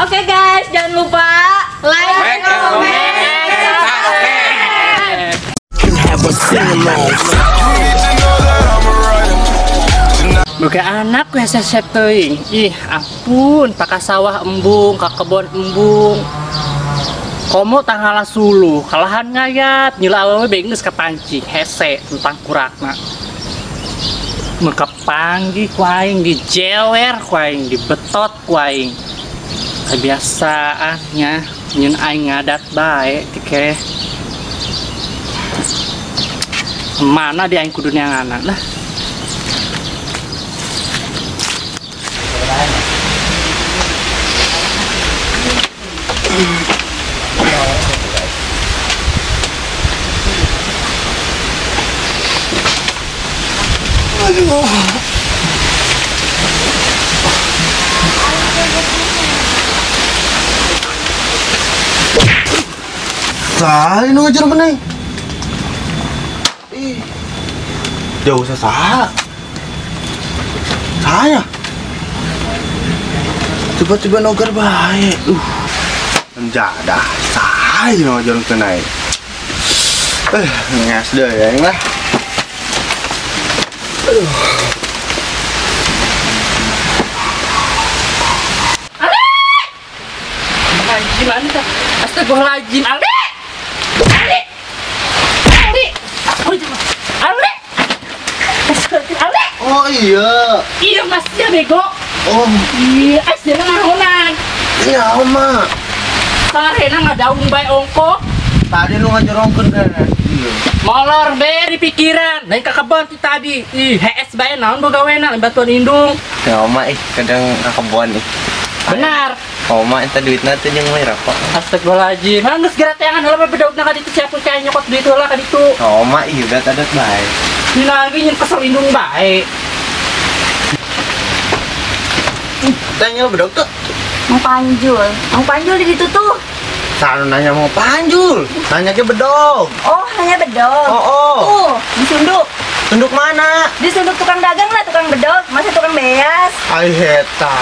Oke guys, jangan lupa like, comment, and subscribe. Can have a sing-along. Boga anak we hese teuing. Ih, ampun, paka sawah embung, ka kebon embung. Komo tangala suluh, kalahan ngayat, nyila awewe be geus kapancing, hese tentang kurakna. Mun kapanggih ku aing dijewer ku aing, dibetot ku aing. Kebiasaannya nyeun aing ngadat bae tike. Mana dia aing kudu neanganan lah. Aduh. Sah, ini ngajar mana? Ih, jauh sah. Saya. Tiba-tiba nogar baik. Menjadah sah, ini ngajar kenai. Ngas deh ya, lah. Aduh. Ali! Gimana tuh? Astagfirullahaladzim. Ali! Ali! Ali! Ali! Ali! Oh iya. Iya mas ya bego. Oh. Iya, asli ngahonan. Iya, oma. Sarena ngadaung bae ongko. Tadi lu ngajerongkeun kan. Molor be di pikiran, lain ka kebon ti tadi. Ih, hees bae naon boga wena batuan indung. Ya oma ih, kadang ka kebon ih. Benar. Oma eta duitna teh jeung we rokok. Astagfirullahaladzim. Hah geus geura teangan heula bedogna ka ditu siapkeun ka nyokot duit heula ka ditu. Oma ih udah adat bae. Dina lagi nyen kesel indung bae. Tanya bedog tuh. Mau panjul. Mau panjul di ditu tuh. Selalu nanya mau panjul, nanya ke bedog. Oh, nanya bedog. Oh, oh. Tuh, disunduk. Sunduk mana? Disunduk tukang dagang lah, tukang bedog. Masa tukang beas? Ai heta.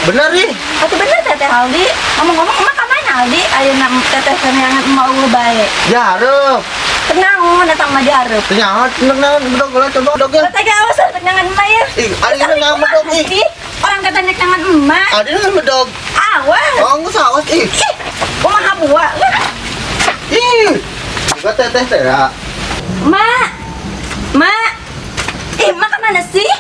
Bener nih? Atuh bener Teteh Aldi. Ngomong-ngomong emak ka mana Aldi? Ayeuna teteh neangan emak eueuh bae. Ya hareup. Tenang, datang mah dihareup. Tenang, tenang bedog lah coba bedognya. Teteh ge awas tenangan emak ya. Ih, ari nang bedog ih. Orang katanya tangan emak. Ari nang bedog. Awas. Oh, geus awas ih. Kumaha buah? Ih, juga teteh teh ya. Mak, mak, mak kemana sih?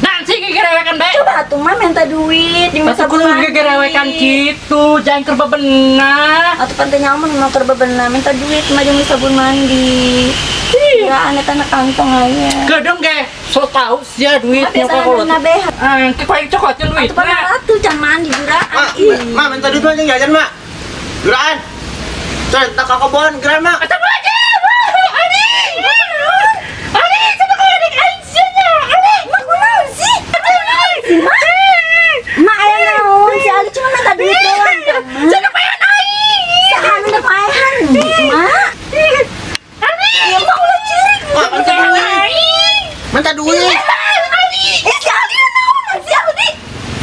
Nanti gegerewekan bae. Coba tuh mak minta duit, di masa kudu gegerewekan gitu, jangan keur bebenah. Atuh pantai nyaman mau keur bebenah, minta duit mak jeung sabun mandi. Ya aneh tanah kantong aja. Gedeng ge, so tau sia duit nyokot kalau. Ah, ke paling cokotnya duit. Atuh panah atuh jangan mandi juraan. Mak, minta duit mah jeung jajan mak. Geraan. Coy, tak ke kebon, geraan mak. Atau aja. Ali. Ali, coba kau adik aing sia nya. Ali, mak kunaon sih? Mak. Mak aya naon? Si Ali cuma minta duit doang. Jangan paehan aing. Saha nu paehan, Mak? Ali. Ya mak ulah ceurik. Mak minta duit. Minta duit. Ali. Eh, si Ali naon? Si Ali.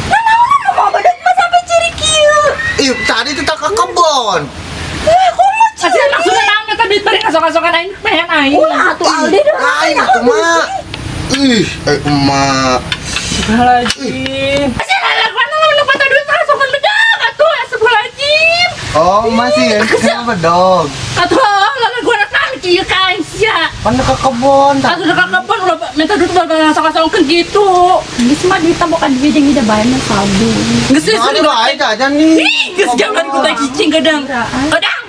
Naon mau bedog mah sampai ceurik kieu. Ih, tadi itu tak ke kebon. Lah, kok mau curi? Asal maksudnya naon eta duit bari ngasok-ngasokan aing paehan aing. Ulah atuh Aldi doang. Lain atuh mak. Ih, emak. Astagfirullahaladzim. Asal lalaguan lu minta duit ngasokan bedog atuh astagfirullahaladzim. Oh, masih ya kenapa bedog? Atuh lalaguan naon kieu ka aing sia. Pan ke kebon. Atuh ke kebon ulah minta duit ulah ngasok-ngasokan gitu. Geus mah duit bukan duit jeung ida bae mah sabun. Geus geus Ada bae jajan nih. Ih, geus gawean ku teh cicing gedang. Gedang.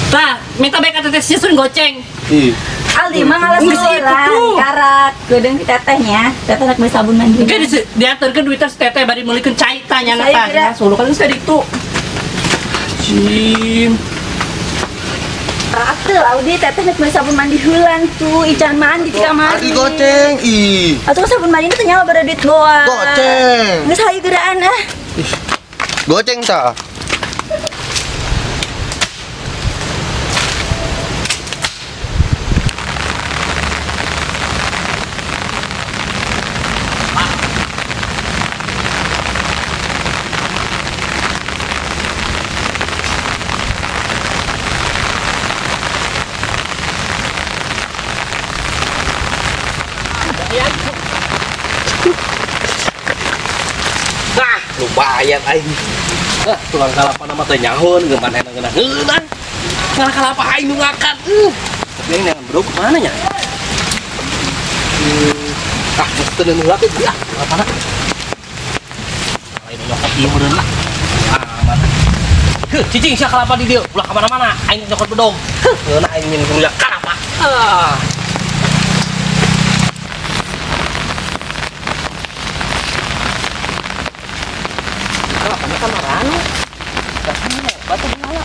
Tah, minta bae ka teteh sia sun goceng. Ih. Aldi mah ngalas heula karak gedeung ki tetehnya. Teteh rek beli sabun mandi. Engke diaturkeun duit teh teteh bari meulikeun cai tah nyana tah. Suluh kan geus ditu. Jim. Atuh Aldi teteh rek beli sabun mandi heulan tuh, ican mandi di kamar. Aldi goceng ih. Atuh sabun mandi teh nyawa bara duit boa. Goceng. Geus hayu geraan ah. Ih. Goceng tah. Lumayan aing. Tukang kalapa nama teh nyahoan geus manehna ngeunah. Ngan kalapa aing nu ngakat. Tapi aing neangan bedog kemana nya? Ah, geus teu neuneuh teh ah, kalapana. Lain nyokot ieu meureun lah. Aman. Heuh, cicing sia kalapa di dieu, ulah ka mana-mana aing nyokot bedog. Heuh, ngeunah aing min kuliah kalapa. Ah. Kalapana kan maranu. Batu ngala.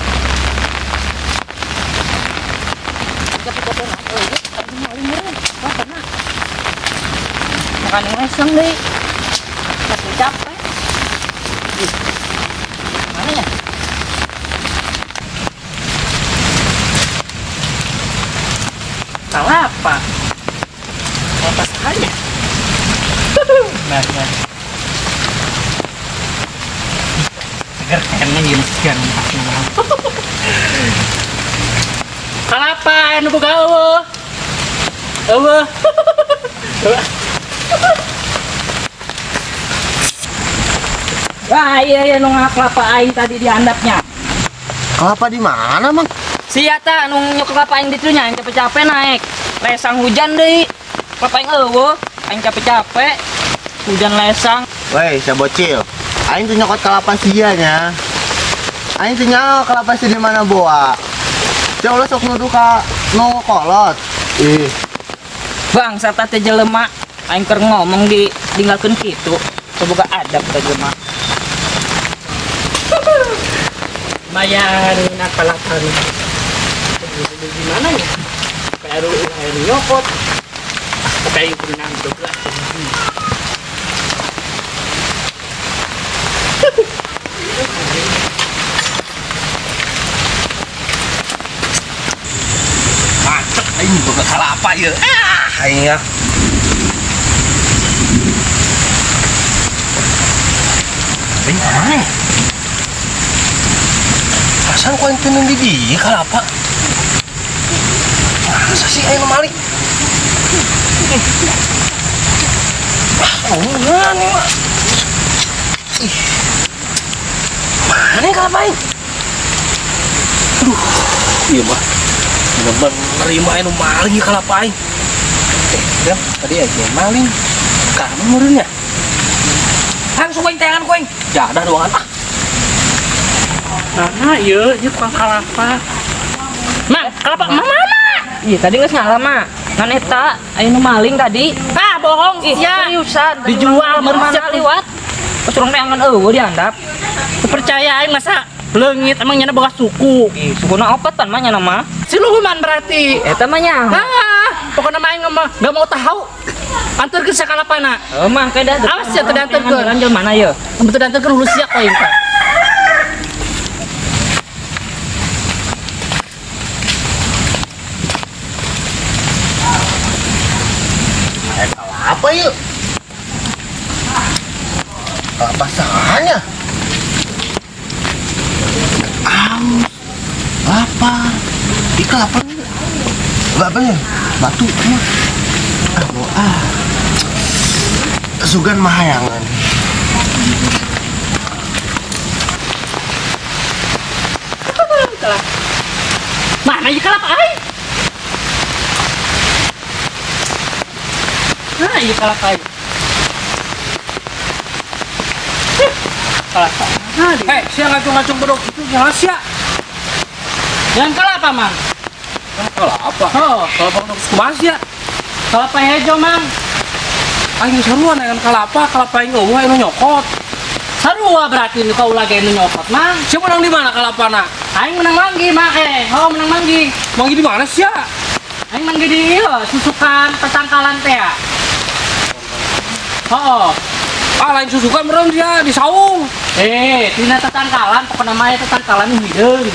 Capek-capek euy, tapi maling meureun. Kalapana. Makan ngeseng deui. Capek. Mana ya? Kalapa. Kalapa saja. Nah, nah. Seger kene ieu seger. Kalapa anu boga eueuh. Eueuh. Wah, iya nu kelapa aing tadi diandapnya. Kelapa di mana, Mang? Sia ta nu nyok kelapa aing ditu nya, aing capek-capek naik. Lesang hujan deui. Kelapa aing eueuh, aing capek-capek. Hujan lesang. Woi, sia bocil. Aing tuh nyokot kelapa sia nya. Aing tuh nyaho kelapa sia di mana boa. Sia ulah sok nuduh ka nu kolot. Ih. Bangsa teh jelema, aing keur ngomong ditinggalkeun kitu. Semoga adab teh jelema. Lumayan minat palapan. Gimana ya? Baru air nyokot. Kayak berenang 12. Macet aing boga kalapa ieu. Ah, aing ya. Aing mana? Perasaan ku aing teu di dieu kalapa. Masa sih aing maling? Ah, ngeunah nih mah. Ih. Mana kalapa aing? Aduh, ieu mah bener-bener ieu mah anu maling ieu kalapa aing. Dam, tadi aja maling. Kamu meureun nya? Langsung aing teangan ku aing. Jadah doangan ah. Nah, ieu ieu tukang kalapa. Mang, kalapa mana? Iya, tadi geus ngalah mah. Ngan eta aya nu maling tadi. Ah, bohong sia. Seriusan, dijual mana liwat. Pas urang teangan eueuh dihandap. Percaya aing masa leungit emang nyana boga suku. Ih, sukuna opat pan mah nyana mah. Siluman berarti. Eta mah nya. Ah, pokoknya mah aing mah enggak mau tahu. Anterkeun sia kalapana. Heuh, mah ke dah. Awas sia teu dianterkeun. Lanjut mana ye? Teu dianterkeun hulu sia ku aing teh. Apa yuk? Kelapa sahanya? Aus, lapar. Ih, kelapa enggak bener, batu mah. Ah, sugan mahayangan. Mana ieu kelapa aing? Nah, iya kalapa aing. Kalapa. Hei, sia ngacung-ngacung bedog itu jangan sia. Jangan kalapa, Mang. Kalapa? Oh, kalapa bedog kumaha sia? Kalapa hejo, Mang. Aing sarua neangan kalapa, kalapa aing eueuh anu nyokot. Sarua berarti nu kaula ge nu nyokot, Mang. Sia menang di mana kalapana? Aing menang manggi, Mang. Oh, menang manggi. Manggi di mana sia? Aing manggi di ieu, susukan petangkalan teh. Oh, ah lain susukan meureun dia di saung. Tina tetangkalan, pokokna mah tetangkalan hideung.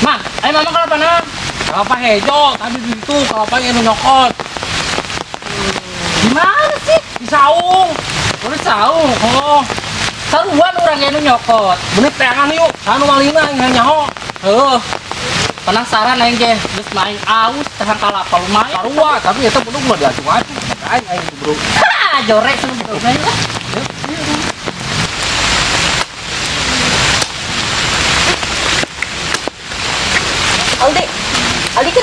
Mang, ayo mamang kalapana. Kalapa hejo, tadi di situ kalapa anu nyokot. Di mana sih? Di saung. Oh, di saung. Oh, saruan urang anu nyokot. Bener teangan yuk, anu malingna aing nyaho. Heuh. Penasaran aing ge, geus main aus tahan kalapa lumayan. Sarua, tapi eta bedug mah diacung-acung. Aing aing bro. Ha, jorek sama bedug aing lah.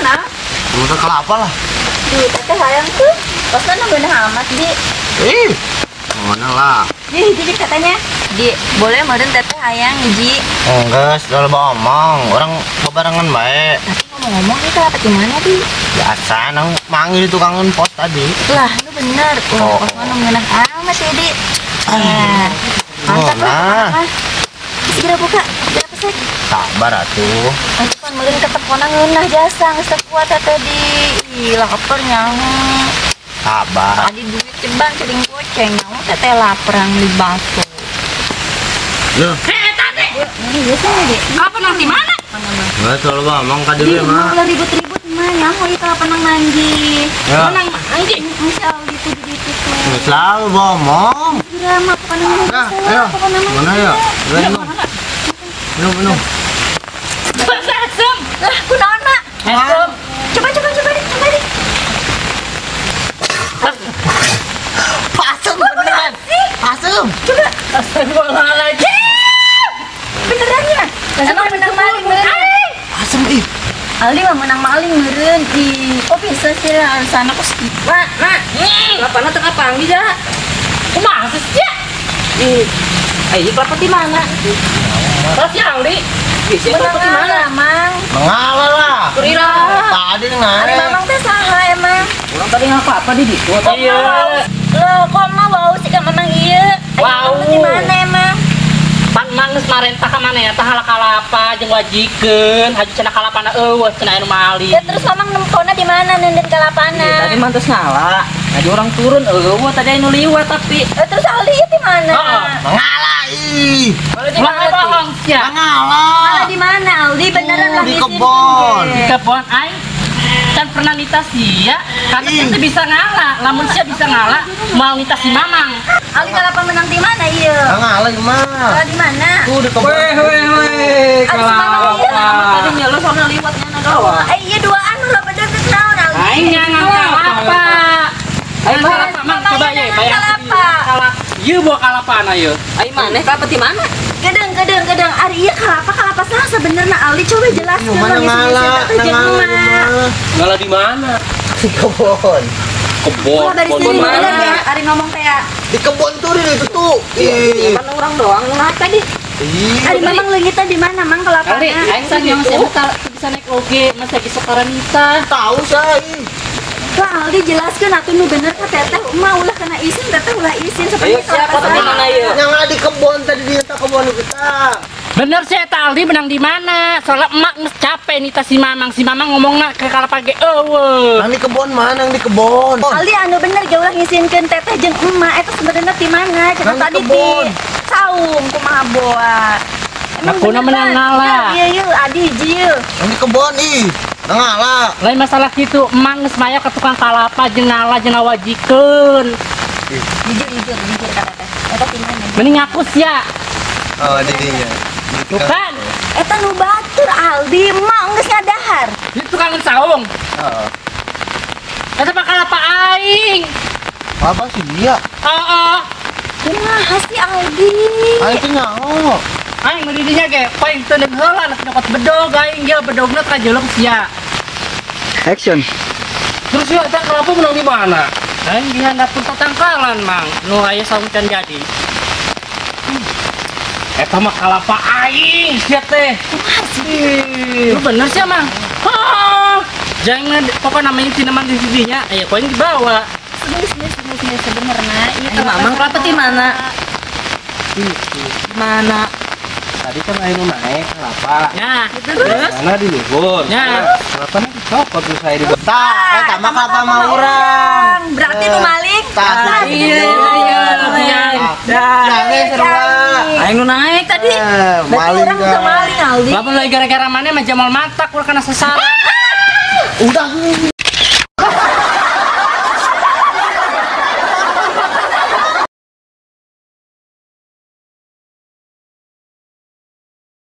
ah. Motor kelapa lah. Duh, teteh hayang tuh. Posna nu beunah amat, Di. Ih. Mana lah. Ih, jadi katanya, Di, boleh meureun teteh hayang hiji. Enggak, sudah loba omong. Orang bebarengan bae. Tapi ngomong-ngomong ini kelapa di mana, Di? Biasa nang manggil tukangan pos tadi. Lah, lu bener. Wah, Oh. posna nu ngeunah amat sih, Di. Nah, mantap Nah. lah. Segera buka, segera pesek. Sabar atuh. Atuh kan meureun ketepona ngeunah jasa geus teu kuat teteh di. Ih, lapar nyaho. Sabar. Tadi duit ceban sering goceng nyaho teteh laprang di bakso. Loh, Tadi. Ini biasa nih, Di. Apa nang di mana? enggak selalu ngomong ka Di dulu mah mah. ulah ribut-ribut mah nyaho ieu kalapa nang manggih. Ya. Nang manggih. Masya Allah gitu di ditu tuh. Selalu ngomong. Segera mah pokoknya mah Nah, bisa lah, ayo. pokoknya mah. Mana ya? Minum. Minum, minum. Asem. Lah, kunaon, Mak? Asem. Coba coba coba deh, coba deh. Asem beneran. Asem. Coba. Astagfirullahaladzim. Beneran ya? Emang menang maling meureun. Asem ih. Aldi mah menang maling meureun. Ih, kok bisa sih lah alasan aku skip. Mak, mak. Kelapana teu kapanggih ja. Kumaha sih sia? Ih. Ai kelapa di mana? Terus si Aldi. Bisa kelapa di mana? Mang. Mengalah lah. Kurira. Tadi Ari naik. Mamang teh saha emang? Urang tadi ngapa apa di ditu Kok iya. Loh, kok mah wau sih ka Mamang ieu? Ari Wau. Mamang di mana emang? Pan mang geus marentah ka mana ya tah hala kalapa jeung wajikeun haju cenah kalapana eueuh cenah anu maling. Ya terus Mamang nempona di mana nenden kalapana? Iya, tadi mah terus ngala. Tadi orang turun eueuh tadi anu liwat tapi Eh, terus Aldi ieu di mana? Heeh. Mengalah ih. Kalau di Ulah mana? bohong sia. Mengalah. Malah di mana Aldi? Beneran lah Di ngizinkeun kebon. ge. Kebon aing can pernah nita sia karena Ih. sia teu bisa ngala lamun sia bisa ngala moal nita si mamang. Aldi kalapa menang di mana ieu? Mengalah mah. Kalah di mana? Tuh di kebon. Weh, weh, weh, Ari si Mamang ieu. kelapa. Tadi nyelo soalnya liwatnya na doang. Eh iya dua anu lah bener geus naon Aldi. Aing nyangan kalapa. Aing Aing mah kalapa mang coba ye Mamang bayang. kalapa. Kalapa. Ieu bawa kalapana ieu. Ai maneh kelapa di mana? Gedeng gedeng gedeng ari ieu kalapa kalapa saha sebenarnya Aldi coba jelaskeun Mana lah ngalah, ngisi-ngisi teh jeung ngalah emak. Ngalah di mana? Di kebon. Kebon. Wah, dari Kebon sini mana? bener ya, ari ngomong teh ya. Di kebon tuh di itu tuh. Iya, Ih. kan orang doang nu naik tadi. Ih. Ari mamang leungitna di mana mang Aldi, kalapana? aing teh yang sia mah bisa naik oge, masa lagi sekarang nita. Tahu saya ih. Wah, Aldi jelaskeun atuh nu bener ka teteh mah ulah kena isin teteh ulah isin Ayo seperti siapa kalapa di saha. mana ieu? Yang ada di kebon tadi di kebon kita. Bener sih eta Aldi menang di mana? Soalnya emak geus capek nita si Mamang. Si Mamang ngomongna ke kalapa ge eueuh. Yang di kebon mana? Yang di kebon. Aldi anu bener ge ulah ngisinkeun teteh jeung emak eta sebenarnya di mana? Cenah Nang di tadi di kebon. saung kumaha boa. Nah, kuna bener, menang Bang. ngalah. Iya iya Adi hiji ieu. Yang di kebon ih. Ngalah. Lain masalah gitu, emang geus maya ke tukang kalapa jeung ngalah jeung ngawajikeun. Jujur jujur jujur ka teteh. Eta di mana? Mending ngaku sia. Oh, didinya. Bukan. Eta nu batur Aldi emak geus ngadahar. Di tukang saung. Heeh. Eta mah kalapa aing. Apa sih dia? Heeh. Kumaha sih Aldi? Aing teh nyaho. Aing nu didinya ge poing teu deung heula nyokot bedog aing ge bedogna ka jeleng sia. Action. Terus ya, eta kelapa menang di mana? Aing di handapun tatangkalan mang nu aya saung can jadi. Eta mah kalapa aing sia teh. Lu bener sih mang. Oh, jangan pokoknya namanya cineman di sininya, ya poin dibawa. Serius sebenarnya. Iya Ai mamang kelapa di mana? Di mana? Tadi kan aing nu naik kelapa. Nah, terus? Mana di luhur. Ya. Kelapa nanti copot tuh saya di bawah. Tah, eta mah kelapa mah urang. Berarti nu maling. Tah, Iya, iya, iya. Jangan seru ah. Aing nu naik tadi. Eh, Berarti maling orang teu dah. maling Aldi. Bapak lagi gara-gara mana mah Jamal matak ulah kena sasaran. Udah.